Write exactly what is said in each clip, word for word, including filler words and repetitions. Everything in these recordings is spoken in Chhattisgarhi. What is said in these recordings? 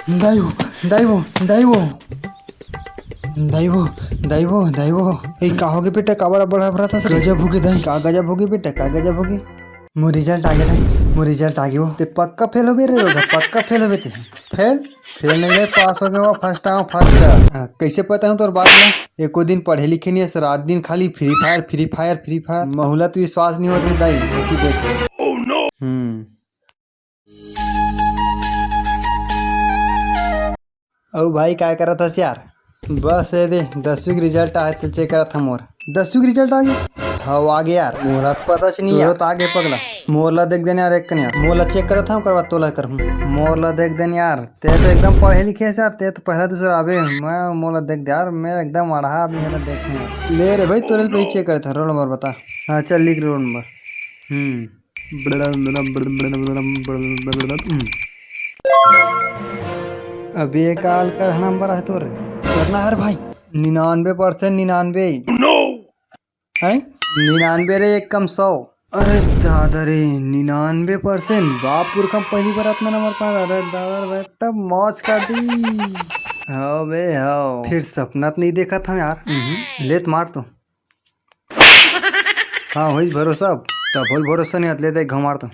दाई वो, दाई वो, दाई वो। दाई वो, दाई वो, दाई वो। ए, का होगे बेटा, काबर अब्बड़ हबरत हस रे? गजब होगे दाई, का गजब होगे बेटा, का गजब होगे? मोर रिजल्ट आगे दाई, मोर रिजल्ट आगे वो। ते पक्का फेल होबे रे रोगा, पक्का फेल होबे ते। फेल? फेल नहीं रे, पास होगे वो, फर्स्ट आऊँ, फर्स्ट। हाँ, कैसे पता हूँ तोर बात में? एको दिन पढ़े लिखे नहीं है, रात दिन खाली free fire, free fire, free fire. महूला तो विश्वास नहीं होत रे दाई, होती देख। हम्म। अउ भाई, काय करत हस यार? बस ये दे, दसवीं के रिजल्ट आए, तो चेक करत हँव मोर। दसवीं के रिजल्ट आ गे? हव, आ गे यार। मोला तो पता च नहीं यार। तो आ गे पगला। मोर ला देख देन यार, एक कन यार। मोर ला चेक करत हँव, ओकर बाद तोला करहूँ। मोर ला देख देन यार, ते तो एकदम पढ़े लिखे हस यार, ते तो पहला दूसरा आबे। मैं, मोर ला देख दे यार, मैं एकदम अड़हा आदमी हला, देख यार। ले रे भाई, तोरे ल पहली चेक करत हँव, रोल नंबर बता। हाँ, चल लिख रोल नंबर। हम्म। अबे काल कर नंबर आहे तोर। करना हर भाई, निन्यानवे परसेंट, निन्यानवे। हैं? निन्यानवे रे, एक कम सौ। अरे दादा रे, निन्यानवे परसेंट, बाप पुरखा पहली बार अतना नंबर पाए। अरे दादा रे, बेटा मौज कर दी। हव बे, हव। फिर सपना तो नहीं देखत हँव यार। हम्म, लेत मार तो। हाँ, होइस भरोसा। तभो ल भरोसा नहीं आत, ले दे घमार तो।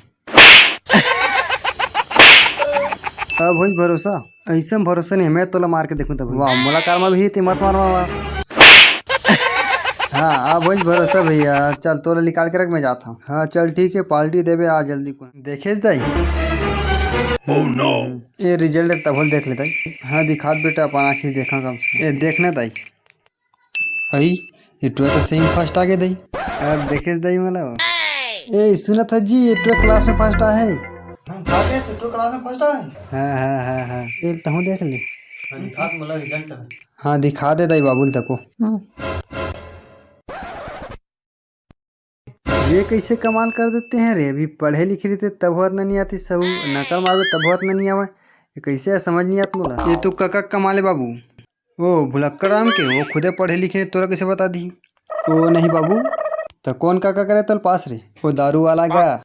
अब होइस भरोसा। अइसन भरोसा नहीं, मैं तोला मार के देखूँ तब। वाह, मोला कार में भी ते मत मार, मार, मार। हाँ, अब होइस भरोसा भैया। चल, तोला निकाल के रख, मैं जात हँव। हाँ, चल ठीक है, पार्टी देबे, आ जल्दी को। देखेस दाई? Oh no! ए रिजल्ट तभो ल देख ले दाई। हाँ, दिखात बेटा, अपन आँखी देखा कम से। ए देख ना दाई। अई, ए टुरा तो सही में फर्स्ट आ गे दई। अब देखेस दई मोला वो। ए, सुनत ह जी, ए टुरा क्लास में फर्स्ट आहे। हाँ, का रे, तू टुरा क्लास में फर्स्ट आहे? हाँ, हाँ, हाँ, हाँ। ए, तहूँ देख ले। हाँ, दिखा दे मोला रिजल्ट। हाँ, दिखा दे दई बाबू ल तको। ये कैसे कमाल कर देते हैं रे, अभी पढ़े लिखे रहिते तब होत नहीं आती सहू, नकल मारबे तब होत नहीं आवे। ये कैसे है, समझ नहीं आत मोला। ये तो कका कमाल है बाबू। ओ भुलक्कड़ राम के, वो खुदे पढ़े लिखे, तोला कैसे बता दी? ओ नहीं बाबू, तो कौन काका करे तोल पास रे? वो दारू वाला का?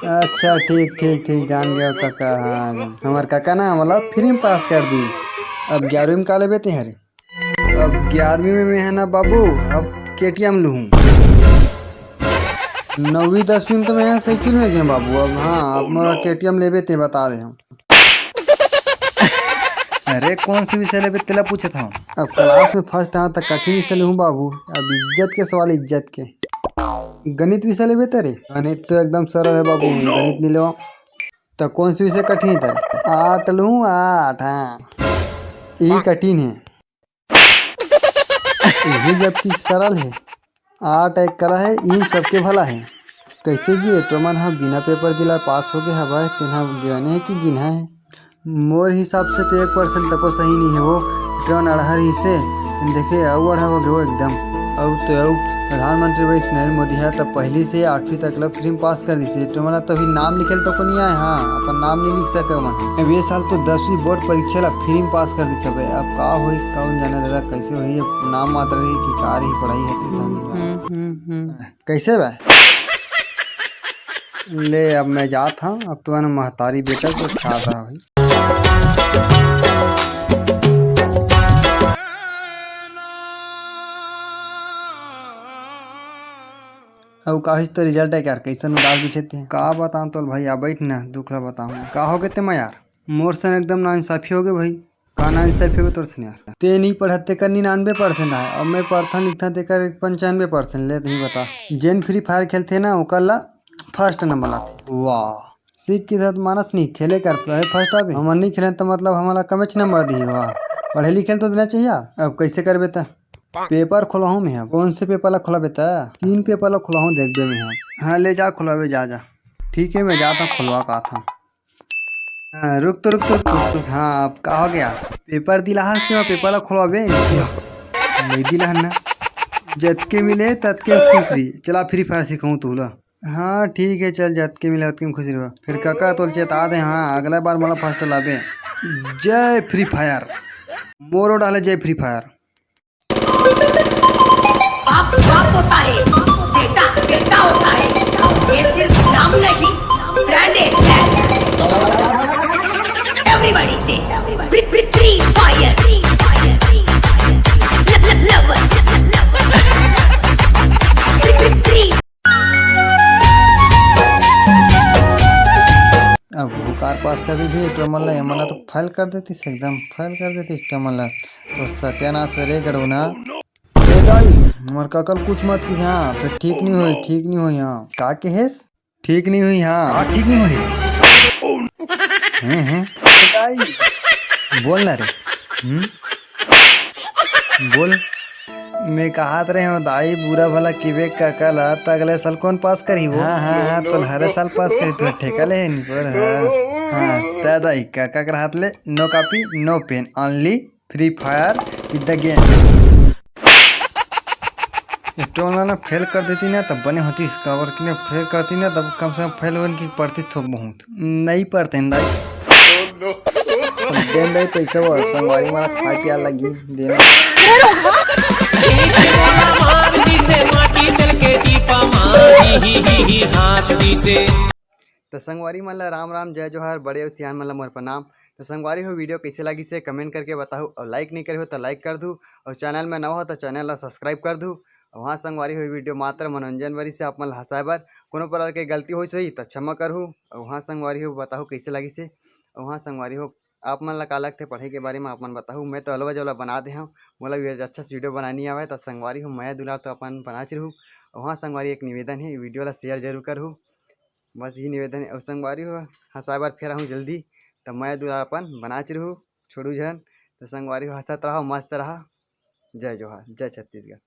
अच्छा, ठीक, ठीक, ठीक, जान गया काका। हाँ, हमार काका ना, मतलब, फ्री में पास कर दीस। अब ग्यारहवीं में का लेबे ते हरे? अब ग्यारहवीं में मैं है ना बाबू, अब केटीएम लूहूँ। नौवीं दसवीं में तो मैं साइकिल में गए बाबू। अब हाँ, अब मोला केटीएम लेबे ते बता दे हम। अरे, कौन से विषय लेबे, तेला पूछत हव? अब क्लास में फर्स्ट आऊँ त कठिन विषय लेहूँ बाबू। अब इज्जत के सवाल, इज्जत के। गणित विषय लेबे तेरे? गणित तो एकदम सरल है बाबू, गणित नहीं लेवा। त कौन से विषय कठिन है तेरे? आठ लूँ, आठ, हाँ। यही कठिन है। यही जबकि सरल है। आठ एक कला है, इही सबके भला है। कैसे जी, ए टुरा मन ह बिना पेपर दिला पास होगे हवय, तेन ह गने हे कि गिनहा हे? मोर हिसाब से तो एक परसेंट तको सही नहीं है वो, ए टुरा मन अड़हा रहिसे, देखे अउ अड़हा होगे वो एकदम। अउ तो अउ, प्रधानमंत्री बनिस नरेंद्र मोदी ह, त पहली से आठवीं तक ला फ्री में पास कर दिसे। ए टुरा मन ला तो अभी नाम लिखे ल तको नहीं आए, हाँ, अपन नाम नहीं लिख सके मन। अब ये साल तो दसवीं बोर्ड परीक्षा ला फ्री में पास कर दिस हवे। अब का होही, कौन जाने दादा, कैसे होही, अब नाम मात्र रही कि का रही, पढ़ाई है, ते जाने। हम्म, हम्म, हम्म। कैसे बा? ले, अब मैं जात हूँ, अब तुम्हारे महतारी बेटा को खा रहा भाई। अउ का होइस तो रिजल्ट है यार, कैसन उदास बिछे ते? का बताऊं तोल भाई, आ बैठ ना, दुख ला बताऊं। का होगे ते मैं यार? मोर सन एकदम नाइंसाफी होगे भाई। का नाइंसाफी होगे तोर सन यार? ते नहीं पढ़त तेकर निन्यानवे परसेंट आए, अब मैं पढ़थन लिखथन तेकर पंचानवे परसेंट। ले तही बता, जेन फ्री फायर खेलथे ना ओकर ला फर्स्ट नंबर आथे। वाह, सीख के साथ मानस नहीं खेले कर, तहे फर्स्ट आबे। हमन नहीं खेले त मतलब हमला कमेच नंबर दिही। वाह, पढ़े लिखे ल तो देना चाहिए। अब कैसे करबे त? पेपर खोलवाहूँ मैं अब। कौन से पेपर ला खोलवाबे त? तीन पेपर ला खोलवाहूँ, देखबे मैं अब। हाँ, ले जा खोलवाबे, जा, जा। ठीक है, मैं जात हूँ, खोलवा के आत हूँ। हाँ, रुक तो, रुक तो, रुक तो, रुक तो। हाँ, अब का हो गया? पेपर दिलाहस ते, पेपर ला खोलवाबे। नहीं दिलाहन ना। जतके मिले, ततके खुश रही। चला, फ्री फायर सिखाऊँ तोला। हाँ, ठीक है, चल, जतके मिले, ततके में खुश रही। फिर काका, तोल चेता दे, हाँ, अगला बार मोला फर्स्ट लाबे। जय फ्री फायर। मोरो डाले जय फ्री फायर। बाप बाप होता है, बेटा बेटा होता है। ये सिर्फ नाम नहीं, ब्रांड है, brand. Everybody say, everybody. Free, free, free fire, free fire, free fire. Lo-, lo-, lover, lover. Free, free, free. अब वो कार पास कर दी भी, एटो मन ला, ये मन ला तो फेल कर देतिस, एकदम फेल कर देतिस एटो मन ला। तो सत्यानाश हो रे गड़ौना। ए दाई, हमर कका ल कुछ मत किहा, फेर ठीक नहीं होई, ठीक नहीं होई। हाँ, का कहेस? ठीक नहीं होई। हाँ, का ठीक नहीं होई? हैं, हैं? ए दाई, बोल ना रे। हम्म? बोल। मैं कहत रहे हूँ दाई, बुरा भला किबे कका ला, त अगले साल कौन पास करही वो? हाँ, हाँ, हाँ, तो हर साल पास करही, तू ठेका ले नहीं पर। हाँ, हाँ, त दाई, कका कर हाथ ले, no copy, no pen, only Free Fire with the game। ये टोला ना फेल कर देती ना, तब बने होती, काबर कि ना फेल करती ना, तब कम से कम फेल होने की पड़ती थोक बहुत। नहीं पड़ते हैं दाई। देन दाई पैसा वो, संगवारी मारा खाए पिया लगी, देना। मार दिसे, माटी चल के दीपा मार, ही, ही, ही, ही, हाँस दिसे। तो संगवारी मन ला राम राम, जय जोहार, बड़े अउ सियान मन ला मोर प्रणाम। तो संगवारी हो, video कैसे लगिस हे comment करके बताहू, और like नहीं करे हो तो like कर दू, और channel में नवा हो तो channel ला subscribe कर दू। और हाँ संगवारी हो, video मात्र मनोरंजन बर से, आप मन ला हंसाए बर, कोनो प्रकार के गलती होइस होही तो क्षमा करहू। और हाँ संगवारी हो, बताहू कैसे लगिस हे। और हाँ संगवारी हो, आप मन ला का लगथे पढ़े के बारे में, आप मन बताहू। मैं तो अलवा जलवा बना दे हूँ, मोला भी अच्छा से video बनानी आवे, तो संगवारी हो, मया दुलार तो अपन बनाच रहू। और हाँ संगवारी, एक निवेदन है, video ला share जरूर करहू। बस यही निवेदन है। और संगवारी हो, हंसाए बर फेर आहूँ जल्दी, तो मया दुलार अपन बनाच रहू, छोड़ू झन। तो संगवारी हो, हंसत रहा, मस्त रहा। जय जोहार, जय छत्तीसगढ़।